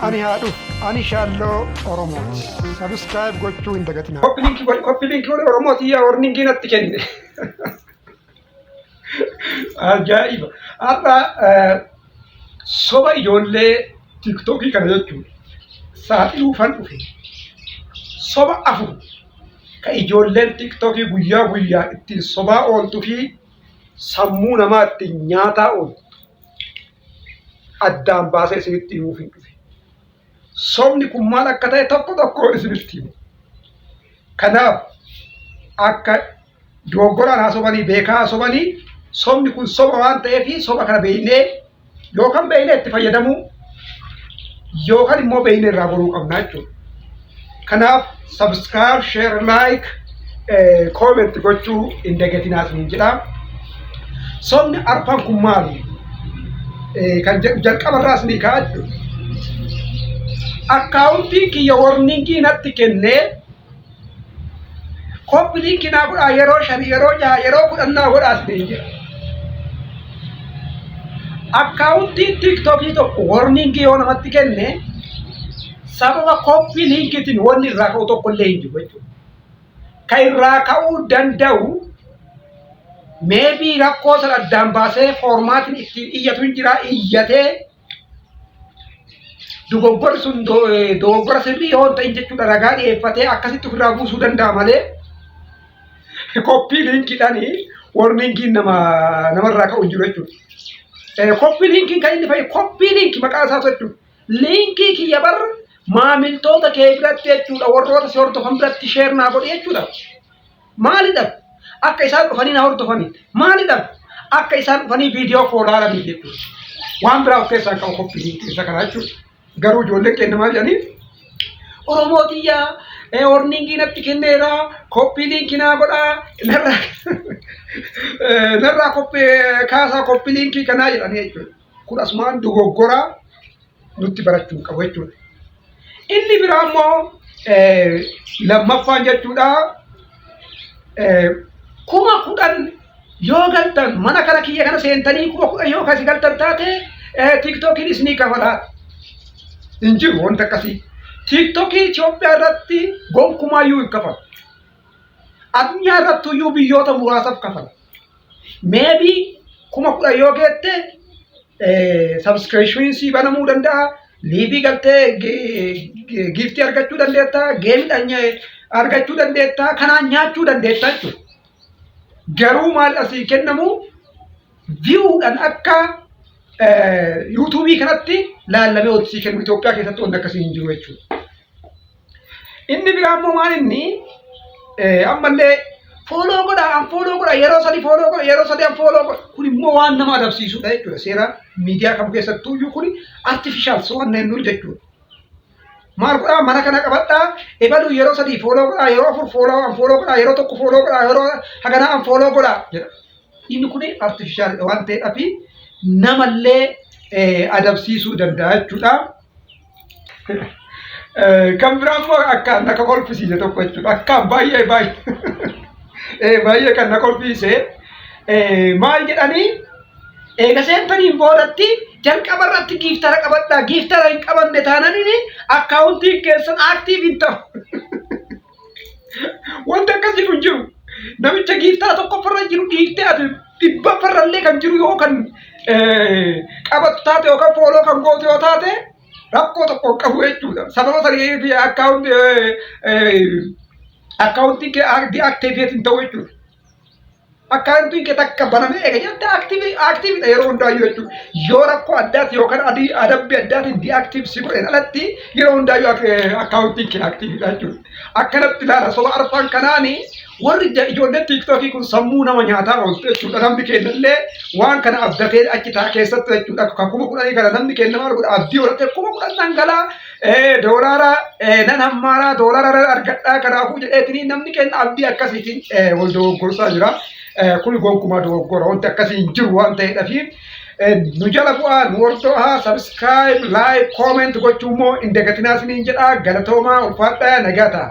Ani haa dhufu, ani Shaalloo Oromooti. Subscribe gochuu hin dagatinaa. Copy link godhi, copy link godhi. Oromoo tiyyaa warningii natti kenne. Ajaa'iba! Har'a soba ijoollee TikTokii kana jechuudha. Saaxiluufan dhufe. Soba afur kan ijoolleen TikTokii guyyaa guyyaa ittiin sobaa ooltuu fi sammuu namaa ittiin nyaataa ooltu addaan baasee isinitti himuuf hin dhufe. Sobni kun maal akka ta'e tokko tokkoon isinitti himu. Kanaaf akka dogoggoraan haa sobanii, beekaa haa sobanii, sobni kun soba waan ta'eef soba kana beeknee yookaan beeknee itti fayyadamuu yookaan immoo beeknee irraa goruu qabna jechuudha. Kanaaf subscribe, share, like, comment gochuu hin dagatinaa isiniin jedha. Sobni arfan kun maali? Kan jedhu jalqaba irraa isinii ka'a jechuudha. Akkaawuntiin kiyya warningii natti kennee, copy link naa godhaa, yeroo 5, yeroo 6, yeroo 10 naa godhaa isiniin jedha. Akkaawuntiin TikTokii tokko warningii yoo namatti kenne, sababa copy linkiitiin wanni irraa ka'u tokko illee hin jiru jechuudha. Kan irraa ka'uu danda'u maybe rakkoo sana addaan baasee foormaatiin ittiin iyyatu hin jira, iyyatee dogoggorri sun dogoggora sirrii yoo hin ta'in jechuudha, ragaa dhiyeeffatee akkasitti ofirraa buusuu danda'a malee copy linkiidhaan warningiin namarraa ka'u hin jiru jechuudha. Copy linkiin kan inni fayyadu, copy link maqaa isaa jechuudha. Linkii kiyya bar maamiltoota kee biratti jechuudha, warroota si hordofan biratti share naa godhi jechuudha. Maalidha? Akka isaan dhufanii na hordofanii. Maalidha? Akka isaan dhufanii viidiyoo koo ilaalanii jechuudha. Waan biraa of keessaa qabu copy linkii isa kana jechuudha. Garuu ijoolleen keenya maal jedhanii? Oromoo tiyyaa, warningii natti kenneera, copy linkii naa godhaa, narraa copy kaasaa copy linkii kanaa jedhanii jechuudha. Kun asumaan dogoggoraa nutti barachuu qabu jechuudha. Inni biraa immoo lammaffaan jechuudha, 10,000 yoo galtan, mana kana kiyya kana seentanii 10,000 yoo kasi galtan taate, TikTokiin isinii kafalaa. Hin jiru wanti akkasii. TikTokii Itoophiyaa irratti gonkumaayyuu hin kafalu. Addunyaa irratti iyyuu biyyoota muraasaaf kafala. Maybe 10,000 yoo geette subscriptioniin sii banamuu danda'a. Live galtee giftii argachuu dandeetta. Gameiidhaan argachuu dandeetta. Kanaan nyaachuu dandeetta jechuudha. Garuu maal asii kennamu, viewdhaan akka YouTubeii kanatti laallamee hojii kennu Itoophiyaa keessatti wanti akkasii hin jiru jechuudha. Inni biraa immoo maal, inni ammallee follow godha, unfollow godha, yeroo sadi follow godha, yeroo sadi unfollow godha. Kun immoo waan nama adabsiisudha jechuudha. Seera miidiyaa kam keessattuu iyyuu kun artificial waan jennu jechuudha. Maal godhaa, mana kana qabadhaa, ebaluu yeroo sadii follow godhaa, yeroo afur follow unfollow godhaa, yeroo tokko follow godhaa, yeroo haganaa unfollow godhaa jedha. Inni kun artificial waan ta'eedhaaf namallee adabsiisuu danda'a jechuudha. Kan biraa immoo akkaan na kolfisiise tokko jechuudha. Akkaan baay'ee baay'ee baay'ee kan na kolfisiise, maal jedhanii, eega seentaniin boodatti jalqaba irratti giftera qabadhaa, giftera hin qabanne taananiin akkaawuntiin keessan active hin ta'u. Wanti akkasii kun jiru. Namicha giftera tokkoffarra jiru dhiiftee ati dhibbaffarrallee kan jiru yoo kan qabattu taate yookaan follow kan gootu yoo taate, rakkoo tokko hin qabu jechuudha. Sababa sanii fi akkaawuntiin kee deactivate hin ta'u jechuudha. Akkaawuntiin kee takka banamee eega jette activedha yeroo hundaayyuu jechuudha. Yoo rakkoo addaati yookaan adii adabbii addaatiin deactive si godheen alatti, yeroo hundaayyuu akkaawuntiin kee activedha jechuudha. Akkanatti ilaala, soba arfan kanaani warri ijoolleen TikTokii kun sammuu nama nyaataa ooltu jechuudha. Namni keenyallee waan kana abdatee achi taa keessatti jechuudha. Kan 10,000 kana namni keenya maal godha, abdii horatee 10,000 dhangalaa, doolaara nan hammaaraa, doolaara nan argadhaa kanaafuu jedheetini namni keenya abdii akkasiitiin wal dogoggorsaa jira. Kun gonkumaa dogoggora, wanti akkasii hin jiru waan ta'eedhafi nu jala bu'aa, nu hordofaa, subscribe, like, comment gochuu immoo hin dagatinaa isiniin jedha. Galatoomaa, ulfaadhaa, nagaa ta'a.